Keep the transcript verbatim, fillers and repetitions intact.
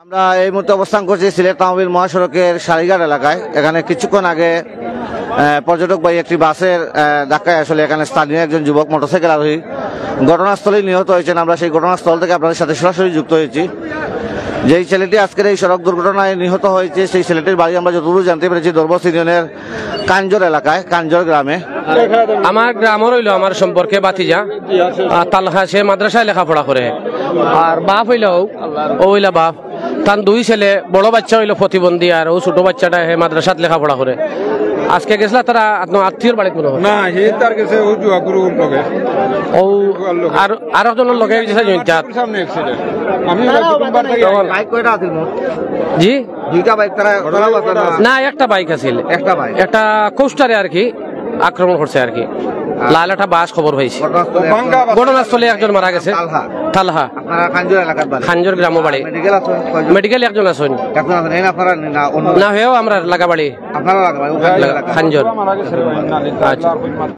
আমরা এই মুহূর্তে অবস্থান করছি সিলেট তামাবিল মহাসড়কের সারিঘাট এলাকায়। এখানে কিছুক্ষণ আগে আহ, পর্যটক বাহী একটি বাসের আহ, ধাক্কায় আসলে এখানে স্থানীয় একজন যুবক মোটরসাইকেল আরোহী ঘটনাস্থলেই নিহত হয়েছেন। আমরা সেই ঘটনাস্থল থেকে আপনাদের সাথে সরাসরি যুক্ত হয়েছি। যেই ছেলেটি আজকের এই সড়ক দুর্ঘটনায় নিহত হয়েছে, সেই ছেলেটির বাড়ি আমরা যতদূর জানতে পেরেছি দরবস ইউনিয়নের কাঞ্জর এলাকায়, কাঞ্জর গ্রামে। আমার গ্রামর অইলো আমার সম্পর্কে ভাতিজা, আহ, তালহা, সে মাদ্রাসায় লেখাপড়া করে। আর বাপ অইলো, ও অইলা বাপ, তান দুই ছেলে, বড় বাচ্চা অইলো প্রতিবন্ধী, আর ও ছোট বাচ্চাটা হে মাদ্রাসাত লেখাপড়া করে। আজকে গেছলা তারা আত্ম-, আত্মীয়র বাড়িত মনে হয়। না, হে তার গেছে ও জুয়া গুরু লগে। ও জুয়ার লগে। আর, আর একজনের লগে গেছে জয়ন্তাত। সামনে accident। আমি কুটুম বাড়ি থাকি। বাইক কয়টা আছিল মোট? জি? দুইটা বাইক তারা, তারা বাঁচা না? না, একটা বাইক আছিল। একটা বাইক। একটা কোস্টারে আর কি আক্রমণ করছে আর কি। লাল একটা বাস খবর পাইছি। ঘটনাস্থলে ভাঙ্গা বাস। ঘটনাস্থলে একজন মারা গেছে। তালহা। তালহা। আপনারা খাঞ্জুর এলাকার বাড়ি? খাঞ্জুর গ্রাম বাড়ি। মেডিকেল আছে? কয়জন? মেডিকেল একজন আছেন। একজন আছেন। এই না আপনারা না অন্য? না, হেও আমরা লাগাবাড়ি। আপনারা লাগাবাড়ি, ওখানে লাগা-, এলাকা। খাঞ্জুর। আচ্ছা।